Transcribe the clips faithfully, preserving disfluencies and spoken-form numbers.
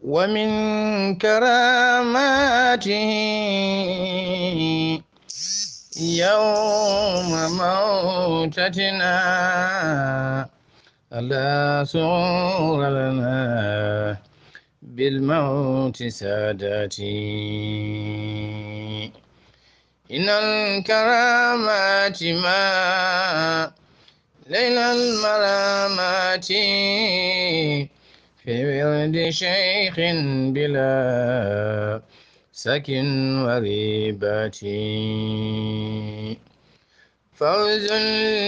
ومن كراماته يوم موتتنا ألا سرور لنا بالموت ساداتي. إن الكرامات ما ليل المرامات في ورد شيخ بلا سك وريبات. فوز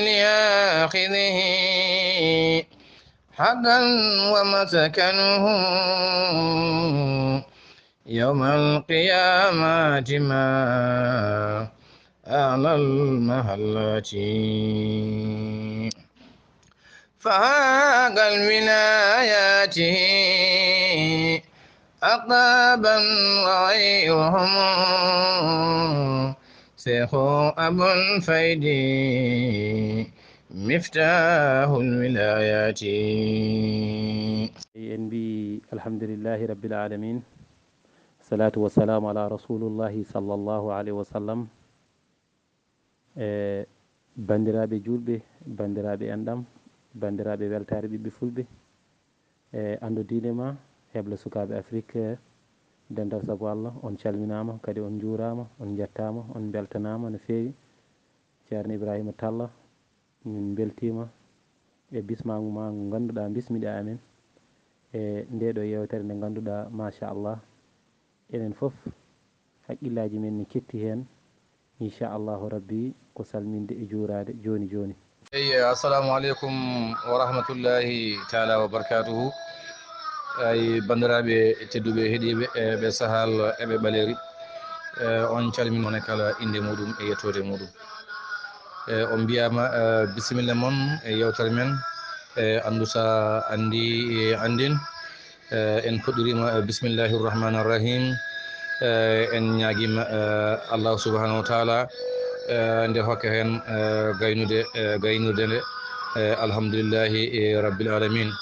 لآخذه حقا ومسكنه يوم القيامة ما أعلى المحلات. فهاق الولايات أقطابا وغيرهم شيخ أبو الفيد مفتاح الولايات. En mbi alhamdulillahi rabbil alamin. Salatu wassalamu ala rasulullahi sallallahu alayhi wa sallam. E banndiraaɓe juulɓe, banndiraaɓe enɗam, banndiraaɓe weltaare ɓiɓɓe fulɓe, e anndo diine ma, heblo sukaaɓe Afrik, dental sabu Allah, on calminaama, kadi on njuuraama, on njettaama, on mbeltanaama no feewi. Ceerno Ibrahima Talla, min mbeltiima e bismaagu ma ngu ngannduɗaa bismiɗaa amen e ndee ɗoo yeewtere nde ngannduɗaa, machallah, enen fof haqqillaaji men ne ketti heen. Inchallahu rabbi ko salminde e juuraade jooni jooni. Eyi, assalamu aleykum wa rahmatullahi taala wa barakatuhu. Ay, banndiraaɓe tedduɓe heɗiiɓe, e ɓe Sahal, e ɓe Ɓaleeri, e on calmin, mone kala innde muɗum e yettoode muɗum. E on mbiyaama, e, bisimilla mon e yewtere men, e, Anndu sa anndi, e, anndin. E, en puɗɗiriima, e, bismillahi rahmani rahim. E, en ñaagiima, e, Allahu subhanahu wa taala, e, nde hokka heen, e, gaynude, e, gaynude nde, e, alhamdulillahi, e, rabbil alamin.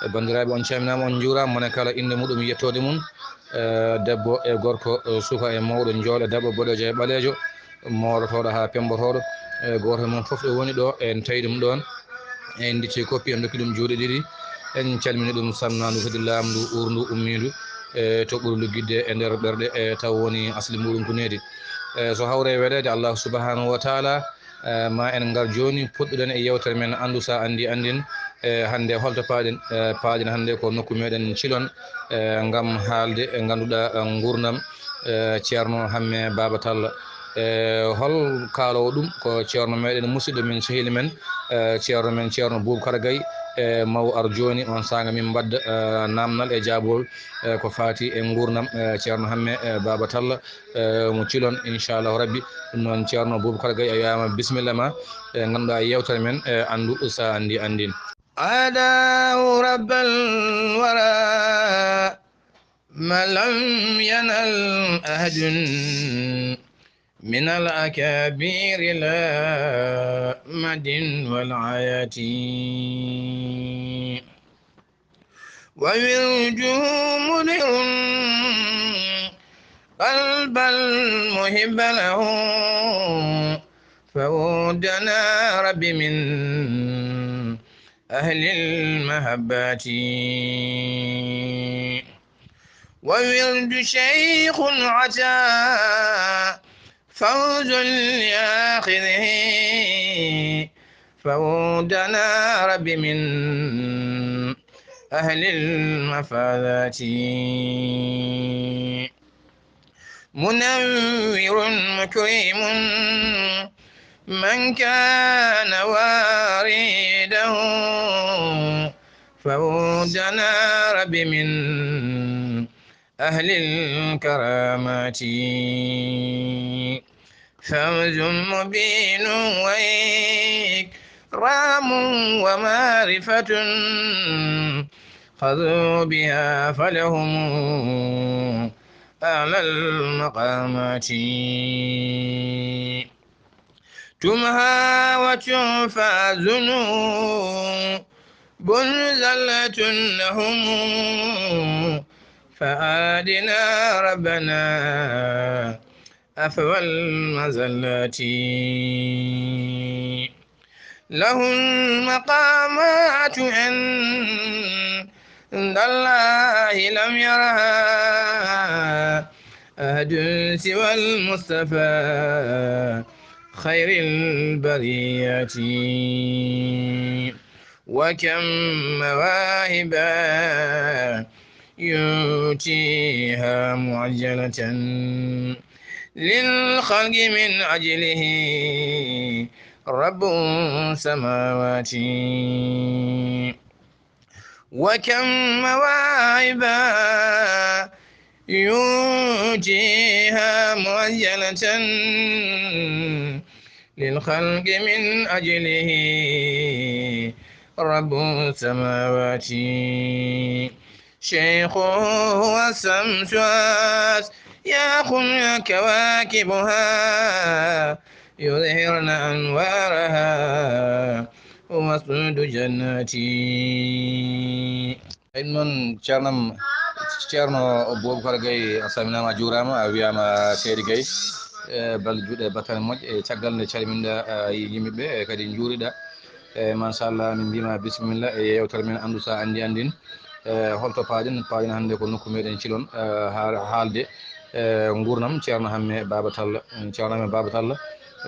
E, banndiraaɓe, on calminaama, on njuuraama, mone kala innde muɗum e yettoode mum. E, debbo e gorko, e, suka e mawɗo, njoolo e daɓɓo, boɗeejo e ɓaleejo, moorotooɗo haa pemmbotooɗo, e, gooto e mon fof ɗo woni ɗo, en tawi ɗum ɗoon. En ndicci koppi, en ndokki ɗum juuɗe ɗiɗi. En calmini ɗum, salminaandu kadi laamndu, uurndu, ummiindu, e, to ɓuri luggidde e nder ɓerɗe, e, taw woni asli muɗum ko needi. E, so hawre e weɗeede Allah subhanahu wa taala, e, ma en ngar jooni, puɗɗuɗen e yewtere men Anndu sa anndi anndin. E, hannde holto paaɗen? E, paaɗen hannde ko nokku meɗen Cilon, e, ngam haalde e ngannduɗaa, e, nguurndam, e, Ceerno Hamme Baaba Talla. E, hol kaaloowo ɗum? Ko ceerno meɗen, musidɗo men, sehil men, e, ceerno men, Ceerno Bubakar Gay, e, maw ar jooni on saanga min mbadda, e, naamnal e jaabol, e, ko faati e nguurndam, e, Ceerno Hamme, e, Baaba Talla, e, mo Cilon, inchallahu rabbi. Ɗum noon, Ceerno Bubakar Gay, a wiyaama bisimilla ma, e, ngannduɗaa yewtere men, e, Anndu sa anndi anndin. عاداه رب الورى ما لم ينل أحد من الأكابر لا مد والعايات. وورده مدر قلب المحب له فوردنا رب من أهل المحبة. وورد شيخ عطا فوز لآخذه فوردنا رب من أهل المفازات. منور مكرم من كان وارده فوردنا رب من أهل الكرامات. فوز مبين وإكرام ومعرفة خذوا بها فلهم أعلى المقامات. تمحى وتعفى ذنوب زلة لهم فآتنا ربنا أثوب المذلة. له المقامات عند الله لم يرها أحد سوى المصطفى خير البرية. وكم مواهب يؤتيها معجلة للخلق من أجله رب السماوات. وكم مواهب يؤتيها معجلة للخلق من أجله رب السماوات. شيخ هو الشمس، أشياخ كواكبها يظهرن أنوارها وسود جناتي. En noon, ceernam, Ceerno Boubacar Gaye, a salminaama, a juuraama, a wiyaama Seydi Gaye, e balɗe juuɗe, battane moƴƴe, e caggal nde calminɗa, a, yimɓe ɓe, e kadi njuuriɗa. E, machallah, min mbima bisimilla e yeewtere men, anndu so a anndi anndin. E, holto paaɗen? Paaɗen hannde ko nokku meɗen Cilon, e, haa-, haalde, e, nguurndam Ceerno Hamme Baaba Talla. Ceerno Hamme Baaba Talla,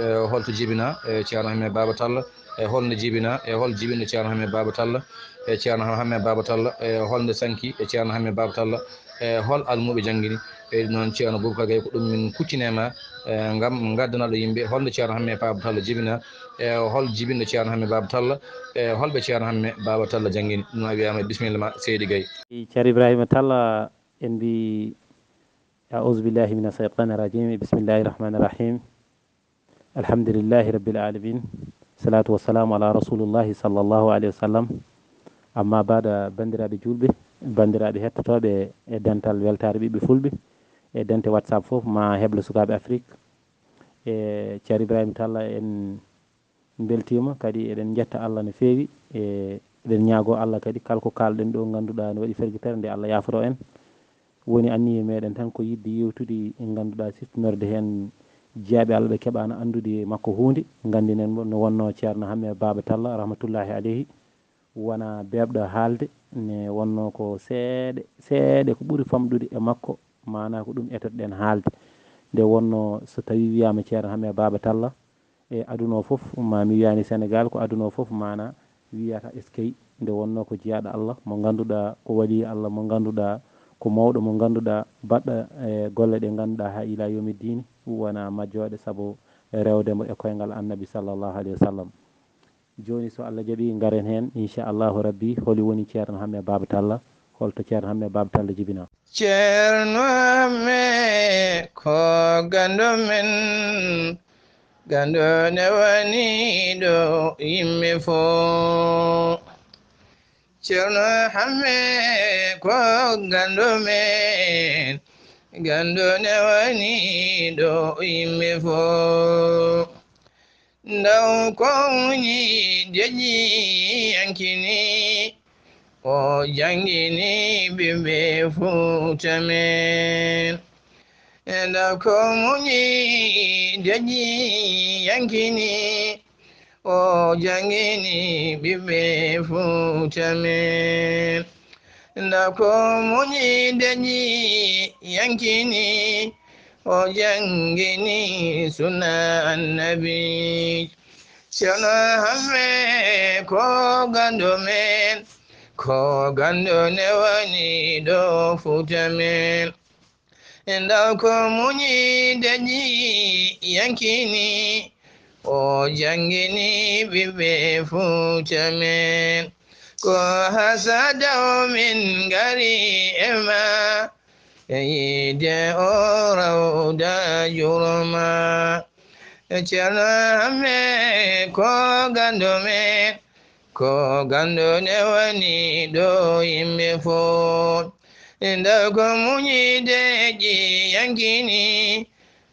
e, holto jibina, e, Ceerno Hamme Baaba Talla? E holno jibina, e hol jibinɗo Ceerno Hamme Baaba Talla? E Ceerno Hamme Baaba Talla, e holnde sanki e Ceerno Hamme Baaba Talla? E hol almuɓe janngini? E noon Ceerno Boubacar Gaye, ko ɗum min kuccine ma, e, ngam ngaddanaɗo yimɓe holno Ceerno Hamme Baaba Talla jibina, e hol jibinɗo Ceerno Hamme Baaba Talla, e holɓe Ceerno Hamme Baaba Talla janngini. Ɗum a wiyaama, bisimilla ma, Seydi Gaye. Ceerno Ibrahima Talla, en mbi, أعوذ بالله من الشيطان الرجيم. بسم الله الرحمن الرحيم. الحمد لله رب العالمين. الصلاة والسلام على رسول الله صلى الله عليه وسلم. Amma baada, banndiraaɓe juulɓe, banndiraaɓe hettotooɓe e dental weltaare ɓiɓɓe fulɓe, e dente WhatsApp fof, ma heblo sukaaɓe Afrik. E Ceerno Ibrahima Talla, en mbeltiima, kadi eɗen njetta Allah no feewi, e eɗen ñaagoo Allah kadi kala ko kaalɗen ɗo, ngannduɗaa, ne waɗi fergitere, nde Allah yaafoto en. Woni anniye meɗen tan ko yiɗde yewtude, ngannduɗaa, siftinorde heen jiyaaɓe Allah ɓe keɓaano anndude makko huunde, nganndinen mo no wonnoo Ceerno Hamme Baaba Talla, rahmatullahi aleyhi. Wonaa beeɓɗo haalde, ne wonnoo ko seeɗa, seeɗa ko ɓuri famɗude e makko, maanaa ko ɗum etoto-ɗen haalde. Nde wonnoo so tawii wiyaama Ceerno Hamme Baaba Talla, e aduna o fof, ma mi wiyaani Senegaal, ko aduna o fof maanaa wiyata eskey. Nde wonnoo ko jiyaaɗo Allah, mo ngannduɗaa ko walii Allah, mo ngannduɗaa ko mawɗo, mo ngannduɗaa baɗɗo, e, golle ɗe ngannduɗaa haa ilaa yawmi diini, wonaa majjooɗe sabu rewde mo e koyngal Annabi sallallahu alayhi wa sallam. Jooni, so Allah jaɓii, ngaren heen, inchallahu rabbi, holi woni Ceerno Hamme Baaba Talla, holto Ceerno Hamme Baaba Talla jibinaa? Ceerno Hamme ko ganndo men, ganndo ne woni ɗo yimɓe fof. Ceerno Hamme ko ganndo men, ganndo ne woni ɗo yimɓe fof. Ndaw ko woni deƴƴi yankini, o janngini ɓiɓɓe Fuuta men. Ndaw ko woni deƴƴi yankini, o janngini ɓiɓɓe Fuuta men. Ndaw ko woni deƴƴi yankini, o janngini sunna Annabi. Ceerno Hamme ko ganndo men, ko ganndo ne woni ɗo Fuuta men. Ndaw ko woni deƴƴi yankini, o janngini ɓiɓɓe Fuuta men. Ko hasada o min ngari e ma, e yiide o rawda jurma. Ceerno Hamme ko ganndo men, ko ganndo ne woni ɗo yimɓe fof. Ndaw ko woni deƴƴi yankini,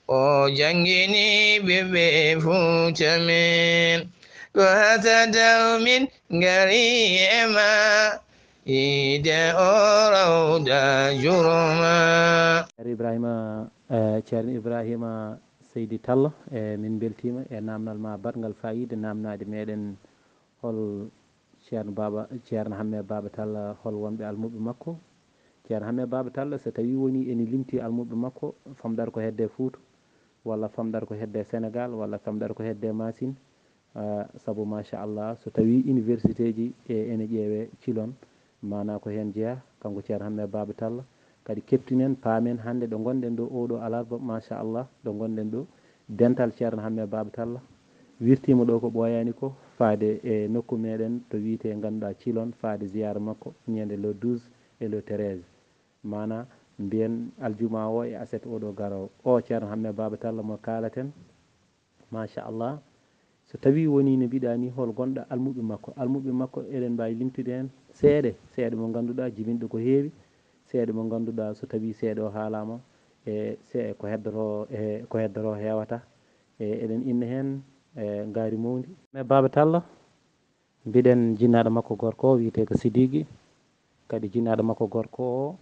o janngini ɓiɓɓe Fuuta men. Ko hasada o min ngari e ma, Ide o rawda jurma. Ceerno Ibrahima, eh, Ceerno Ibrahima Seydi Tall, eh, min mbeltiima e naamnal ma baɗngal faayiida, naamnaade meɗen hol Ceerno Baaba, Ceerno Hamme Baaba Tall, hol wonɓe almuɓɓe makko. Ceerno Hamme Baaba Tall, so tawii wonii ene limti almuɓɓe makko, famɗata ko hedde Fuuta, walla famɗata ko hedde Senegaal, walla famɗata ko hedde Maasin, ah, sabu, machallah, so tawii université ji e ene ƴeewee Cilon, maanaa ko heen jeyaa, kanko Ceerno Hamme Baaba Tall. Kadi keɓtinen, paamen hannde ɗo ngonɗen ɗo, oo ɗo alarba, machallah, ɗo ngonɗen ɗo, dental Ceerno Hamme Baaba Tall wirtiima ɗo ko ɓooyaani ko, faade e nokku meɗen to wiyetee, ngannduɗaa, Cilon, faade ziyaara makko ñande le douze e le treize. Maanaa mbiyen aljuma o e aset oo ɗo garoowo. O Ceerno Hamme Baaba Tall mo kaalaten, machallah, so tawii wonii no mbiɗaa nii, hol gonɗo almuɓɓe makko? Almuɓɓe makko eɗen mbaawi limtude heen seeɗa, seeɗa mo ngannduɗaa jibinɗo ko heewi, seeɗa mo ngannduɗaa so tawii seeɗa o haalaama, e se-, ko heddotoo, e ko heddotoo heewata. E eɗen inna heen, e ngaari mawndi. Mais Baaba Tall, mbiɗen jinnaaɗo makko gorko o wiyetee ko Sidiki, kadi jinnaaɗo makko gorko o,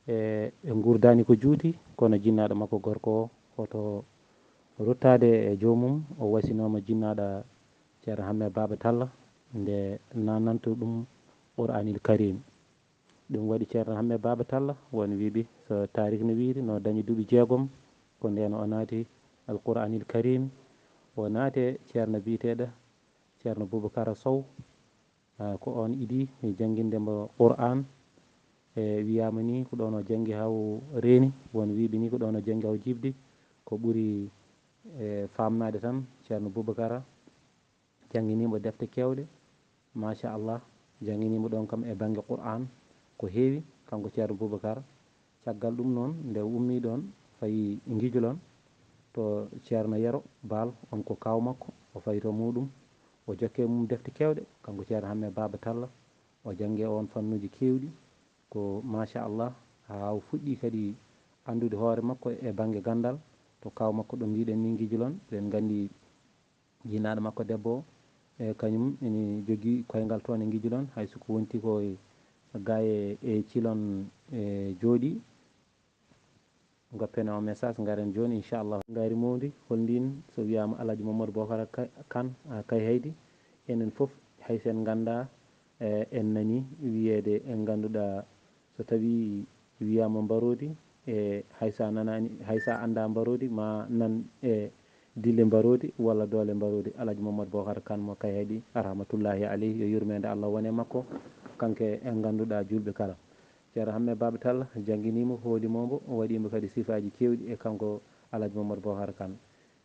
e, ɓe nguurdaani ko juuti, kono jinnaaɗo makko gorko o, hoto ruttaade e joomum, o wasinooma jinnaaɗo Ceerno Hamme Baaba Tall, nde naatnanto ɗum Qur'aanil Kariim. Ɗum waɗi Ceerno Hamme Baaba Tall, won wiiɓe, so taariik no wiiri, no dañi duuɓi jeegom, ko ndeen o naati Alqur'aanil Kariim, o naati e ceerno biyeteeɗo Ceerno Bubakara Sow, ah, ko oon idii jannginde mo Qur'aan. E, wiyaama nii ko ɗoon o janngi haa o reeni, won wiiɓe nii ko ɗoon o janngi haa o jiiɓdi. Ko ɓuri, e, faamnaade tan, Ceerno Bubakara jannginii mo defte keewɗe, machallah, jannginii mo ɗoon kam e bannge Qur'aan ko heewi, kanko Ceerno Bubakara. Caggal ɗum noon, nde o ummii ɗoon, fayi Ngijulon to Ceerno Yero Baal, on ko kaaw makko, o fayi to muuɗum, o jokkee mum defte keewɗe, kanko Ceerno Hamme Baaba Tall, o janngi e oon fannuuji keewɗi, ko machallah, haa o fuɗɗii kadi anndude hoore makko e bannge ganndal, to kaaw makko ɗo mbiɗen ni Ngijulon, eɗen nganndi jinnaaɗo makko debbo o, e kañum ene jogii koyngal toon e Ngijulon, hay so ko wonti ko e gaa e, e Cilon, e jooɗii. Ngoppene o message, ngaren jooni, inchallah. Ngaari mawndi, hol ndiin, so wiyaama Alhaji Mamadou Bokara Ka-, Kan, a, Kay Haydi, enen fof, hay so en nganndaa, e, en nanii wiyeede, en ngannduɗaa, so tawii wiyaama mbaroodi, e, hay so a nanaani, hay so a anndaa mbaroodi, ma nan e dille mbaroodi walla doole mbaroodi. Alhaji Mamadou Bokara Kan mo Kay Haydi, rahmatullahi aleyhi, yo yurmeende Allah wone makko, kanko e ngannduɗaa juulɓe kala. Ceerno Hamme Baaba Tall jannginii mo, hooli mo mbo, o waɗii mo kadi sifaaji keewɗi e kanko Alhaji Mamadou Bokar Kan.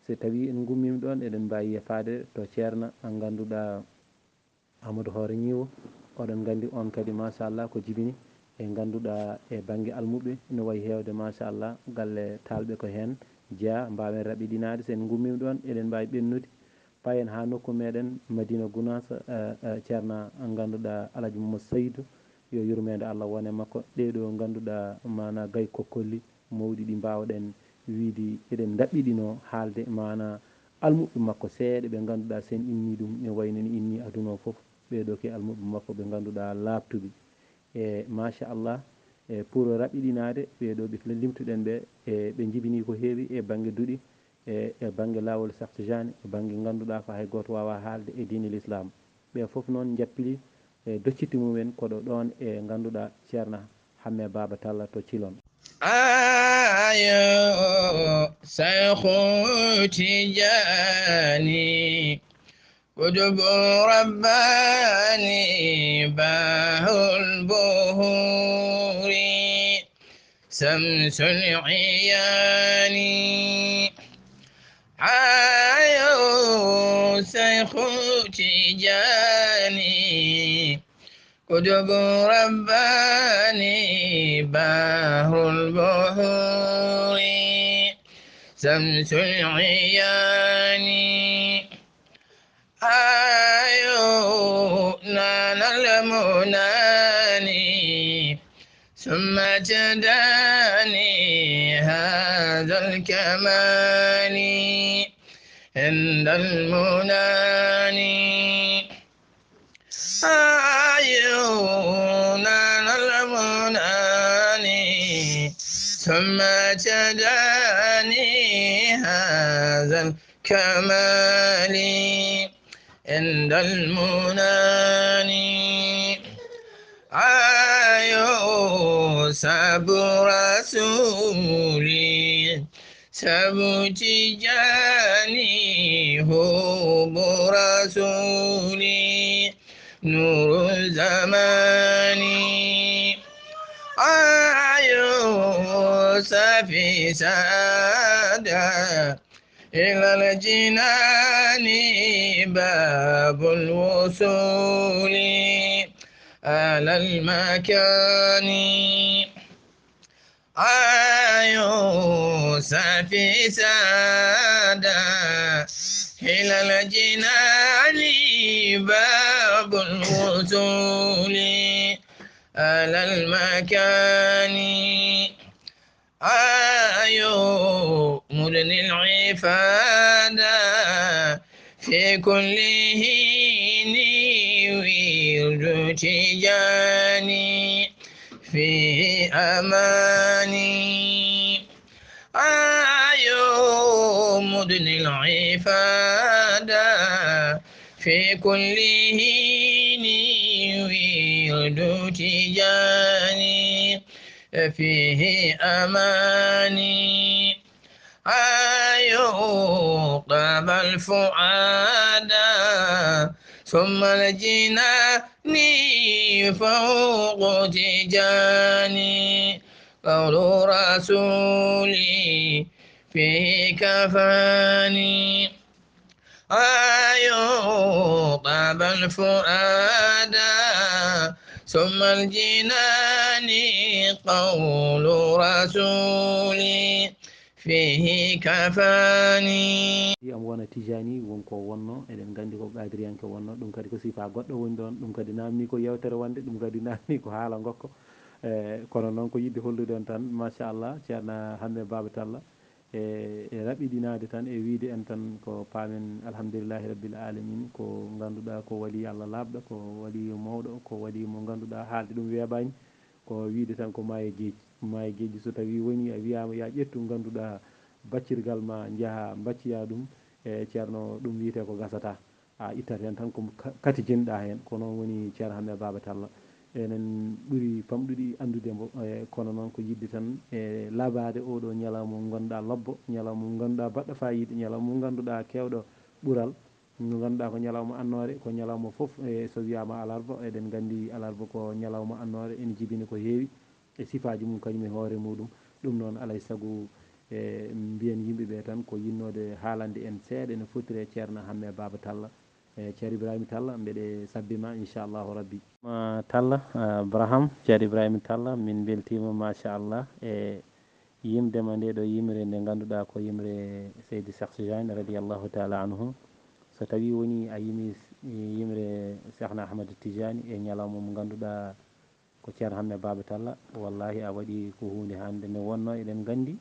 So tawii en ngummiima ɗoon, eɗen mbaawi yefaade to Ceerno ngannduɗaa Amadou Hoore Ñiiwo. Oɗon nganndi oon kadi, machallah, ko jibini e ngannduɗaa e bannge almuɓɓe, no wayi heewde, machallah, galle taalɓe ko heen jeyaa, mbaawen raɓɓiɗinaade. So en ngummiima ɗoon, eɗen mbaawi ɓennude. Payen haa nokku meɗen Madina Gunaas, eh, eh, Ceerno ngannduɗaa Alhaji Mamadou Saydu, yo yurmeende Allah wone makko. Ɗee ɗoo ngannduɗaa maanaa gay kokkolli mawɗi ɗi mbaawɗen wiide eɗen ndaɓɓiɗinoo haalde maanaa almuɓɓe makko seeɗa ɓe ngannduɗaa so en innii ɗum ne wayno ne innii aduna o fof. Ɓee ɗoo ke almuɓɓe makko ɓe ngannduɗaa laaɓtuɓe. E machallah, e pour raɓɓiɗinaade ɓee ɗoo ɓe limtuɗen ɓe, e ɓe njibinii ko heewi e bannge duɗi, e, e bannge laawol sartijaani, e bannge ngannduɗaa ko hay gooto waawaa haalde e diine Lislaam. Ɓe fof noon njappili e docciti mumen koɗo ɗoon e ngannduɗaa Ceerno Hamme Baaba Talla to Cilon. Ayo Seexu Tijaani, Kudubu Rabbaani, Bahrul Buhuuri. شمس العيان. Ayo Seexu Tijaani, Kudubu Rabbaani, Bahrul Buhuuri, شمس العيان. Ayo naanal munaani, ثم تداني هذا الكمال عند المناني. Ayo ثم تداني هذا الكمال عند المناني. Ayo sabu Rasuli, sabu Tijani, hubu Rasuli, nuru zamani. Ayo safi sada إلى الجنان باب الوصول على المكان. Ayo safi sada إلى الجنان باب الوصول على المكان. Ayo mudnil ifada في كل حين ورد تجاني فيه أماني. Ayo mudnil ifada في كل حين ورد تجاني فيه أماني. Ayo طاب الفؤاد ثم الجنان فوق تجاني قول رسولي فيه كفاني. Ayo طاب الفؤاد ثم الجنان قول رسولي فيه كفاني. Am wona Tijani won ko wonno, eɗen nganndi ko Qadiriyanke wonno, ɗum kadi ko sifa goɗɗo woni ɗon, ɗum kadi namni ko yewtere wonde, ɗum kadi namni ko haala ngokko. Eh, kono noon ko yiɗde hollude on tan, machallah, Ceerno Hamme Baba Talla, e, e raɓɓiɗinaade tan, e wiyde en tan ko paamen, alhamdulillahi rabbil alamin, ko ngannduɗaa ko wali Allah laaɓɗo, ko wali mawɗo, ko wali mo ngannduɗaa haalde ɗum weeɓaani, ko wiyde tan ko maayo geej. Maayo geej so tawii woni a wiyaama yaa ƴettu ngannduɗaa baccirgal ma njaha mbacciyaa ɗum, e Ceerno, ɗum wiyetee ko gasataa. A ittat heen tan ko ka-, katijinɗaa heen, ko noon woni Ceerno Hamme Baba Talla. Enen ɓuri famɗude anndude mbo, e, kono noon ko yiɗde tan, e, laabaade oo ɗoo ñalawma mo ngannduɗaa lobbo, ñalawma mo ngannduɗaa baɗɗo faayiida, ñalawma mo ngannduɗaa keewɗo ɓural, mo ngannduɗaa ko ñalawma annoore, ko ñalawma fof, e, so wiyaama alarba, eɗen nganndi alarba ko ñalawma annoore, ene jibini ko heewi e sifaaji mum kañum e hoore muɗum. Ɗum noon, alaa e sago, e, mbiyen yimɓe ɓe tan ko yinnoode haalande en seeɗa ene fotiri e Ceerno Hamme Baba Talla. E, Ceerno Ibrahima Talla, mbeɗe sabbi ma, inchallahu rabbi. Ma Talla, a, Braham, Ceerno Ibrahima Talla, min mbeltiima, machallah, e yimde ma nde ɗo yimre nde ngannduɗaa ko yimre Seydi Cheikh Tidiane, radiyallahu taala anhu. So tawii woni a yimi yimre Cheikhna Ahmad Tidiane e ñalawma mo ngannduɗaa ko Ceerno Hamme Baba Talla, wallahi a waɗi ko huunde hannde nde wonno eɗen nganndi.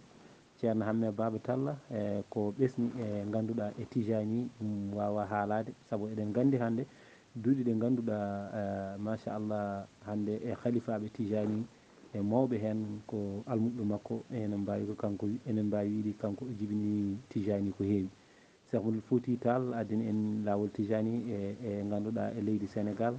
Ceerno Hamme Baba Talla, e, ko ɓesni e ngannduɗaa e Tijani, ɗum waawaa haalaade, sabu eɗen nganndi hannde duuɗi ɗi ngannduɗaa, e, machallah, hannde e halifaaɓe Tijani e mawɓe heen ko almuɓɓe makko, enen mbaawi ko kanko, enen mbaawi wiide kanko o jibini Tijani ko heewi. Cheikh Abdoul Fouti Tall addani en laawol Tijani e, e ngannduɗaa e leydi Senegal,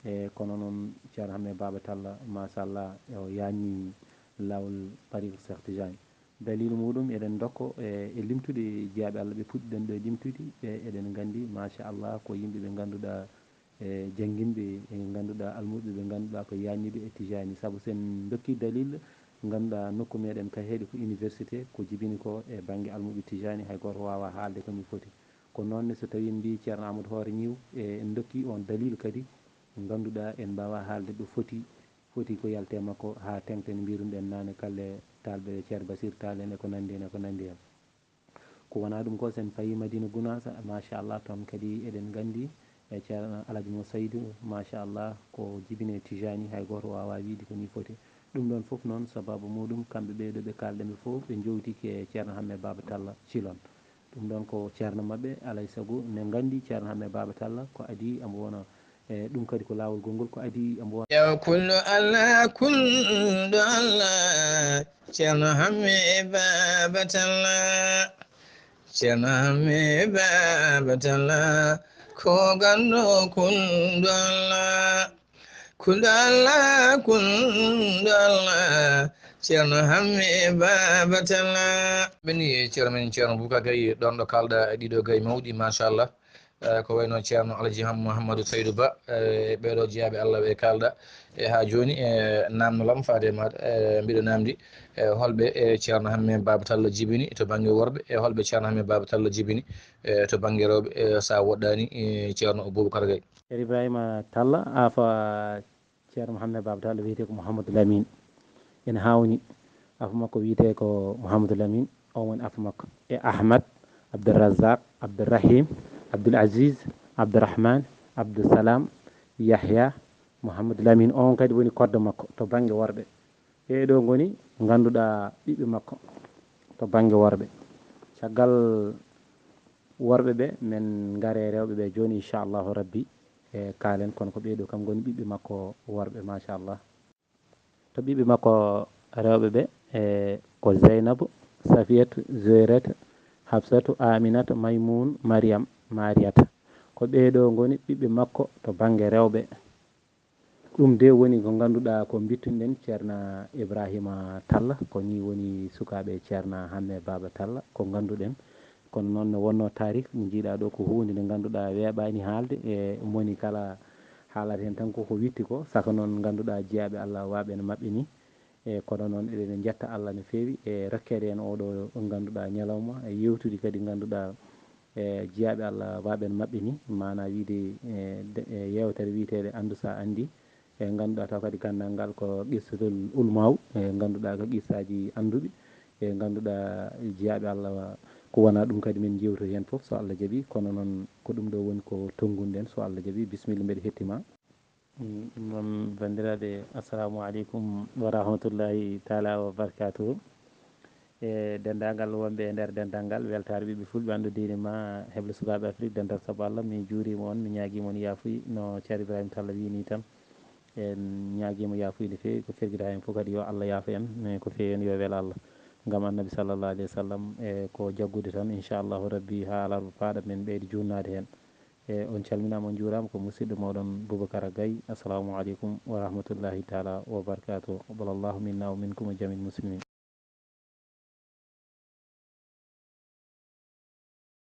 e kono noon Ceerno Hamme Baba Talla, machallah, o yaanni laawol tariqa Cheikh Tijani. Dalilu muɗum eɗen ndokko e, e limtude jiyaaɓe Allah ɓe puɗɗiɗen ɗo e limtude, ɓe eɗen nganndi, machallah, ko yimɓe ɓe ngannduɗaa e jannginɓe e ngannduɗaa almuɓɓe ɓe ngannduɗaa ko yaanniiɓe e Tijani. Sabu sen ndokki dalil, ngannduɗaa nokku meɗen Kaheeɗi ko université, ko jibini ko e bannge almuɓɓe Tijani, hay gooto waawaa haalde ko ni foti. Ko noon ne so tawii en mbii Ceerno Amadou Hoore Ñiiw, e en ndokki on dalil kadi, ngannduɗaa en mbaawaa haalde ɗo foti, foti ko yalte makko haa teŋten mbiruɗen naane kalle taalɓe Ceerno Basir Taal en e ko nanndi en e ko nanndi en. Ko wonaa ɗum ko, sen payi Madina Gunaasa, machallah, toon kadi eɗen nganndi e Ceerno Alhaji Mo Saydu, machallah, ko jibine Tijani, hay gooto waawaa wiide ko ni foti. Ɗum ɗoon fof noon, sababu muɗum, kamɓe ɓee ɗo ɓe kaalɗen ɓe fof, ɓe njowtike e Ceerno Hamme Baba Talla Cilon. Ɗum ɗoon ko ceerno maɓɓe, alaa e sago, ne nganndi Ceerno Hamme Baba Talla ko adii, amo wona E ɗum kadi ko laawol gongol ko adii e mbo. Yo kulɗo Allah, kulɗo Allah, Ceerno Hamme Baaba Talla. Ceerno Hamme Baaba Talla, ko ganndo kulɗo Allah. Kulɗo Allah, kulɗo Allah, Ceerno Hamme Baaba Talla. Min e Ceerno men, Ceerno Boubacar Gaye, ɗon ɗo kaalɗa e ɗiɗo gaye mawɗi, machallah. Eh, ko wayno Ceerno Alaji Ham-, Mouhamadou Saydou Ba, eh, ɓeeɗo jeyaaɓe Allah ɓe kaalɗa. E haa jooni, e naamndalam faade e maaɗa, e mbiɗo naamndi, e holɓe, e Ceerno Hamme Baaba Talla jibini to bannge worɓe, e holɓe Ceerno Hamme Baaba Talla jibini, e to bannge rewɓe, e so a woɗɗaani, e Ceerno Boubacar Gaye. Ceerno Ibrahima Talla, afa Ceerno Mouhamed Baaba Talla wiyetee ko Mouhamadou Lamine. Ene haawni, afa makko wiyetee ko Mouhamadou Lamine, oon woni afa makko. E Ahmad, Abdourazak, Abdourahim, Abdoul Aziz, Abdourahmane, Abdoussalam, Yahya, Mouhamadou Lamine, oon kadi woni koddo makko to bannge worɓe. Ɓee ɗoo ngoni ngannduɗaa ɓiɓɓe makko to bannge worɓe. Caggal worɓe ɓe, men ngare rewɓe ɓe jooni, inchallahu rabbi, e kaalen, kono ko ɓee ɗoo kam ngoni ɓiɓɓe makko worɓe, machallah. To ɓiɓɓe makko rewɓe ɓe, e ko Zeynabu, Safiyatu, Zoyratu, Hafsatu, Aminata, Maymun, Mariyam, Mariyata. Ko ɓee ɗoo ngoni ɓiɓɓe makko to bannge rewɓe. Ɗum de woni ko ngannduɗaa ko mbittunoɗen Ceerno Ibrahima Talla, ko nii woni sukaaɓe Ceerno Hamme Baaba Talla, ko ngannduɗen. Kono noon no wonnoo taarih, njiiɗaa ɗoo ko huunde nde ngannduɗaa weeɓaani haalde, e moni kala haalata heen tan koko witti ko, saka noon ngannduɗaa jiyaaɓe Allah waaɓe no maɓɓe nii. E kono noon eɗen njetta Allah no feewi e rokkeede en oo ɗoo ngannduɗaa ñalawma, e yeewtude kadi ngannduɗaa e jiyaaɓe Allah waaɓe no maɓɓe nii, maanaa wiyde, e, de-, e yeewtere wiyeteende Anndu so a anndii, e ngannduɗaa taw kadi ganndal ngal ko qissatul ulmaaw, e ngannduɗaa ko qissaaji annduɓe, e ngannduɗaa jiyaaɓe Allah ko wonaa ɗum kadi men njeewtoyi heen fof so Allah jaɓii, kono noon ko ɗum ɗoo woni ko tonngunɗen so Allah jaɓii. Bisimilla, mbeɗa heɗtii ma. Mm, ɗum noon, banndiraaɓe, assalamu aleykum wa rahmatullahi taala wa barakatuhu. E denndaangal wonɓe e nder dental ngal, weltaare ɓiɓɓe fulɓe, anndu diine ma, heblo sukaaɓe Afrik, dental sabu Allah, mi juuriima on, mi ñaagiima on yaafuye no Ceerno Ibrahima Talla wiyi nii tan. En ñaagiima yaafuye no feewi, ko fergita heen fof kadi yo Allah yaafo en, mais ko feewi en yo welo Allah. Ngam Annabi sallallahu alayhi wa sallam, e ko jaggude tan, inchallahu rabbi, haa alarba paaɗa men ɓeyda juutnaade heen. E on calminaama, on njuuraama, ko musidɗo mooɗon Boubacar Gaye. Assalamu aleykum wa rahmatullahi taala wa barakatuh. Taqabbalallahu minna wa minkum wa jamiil muslimin.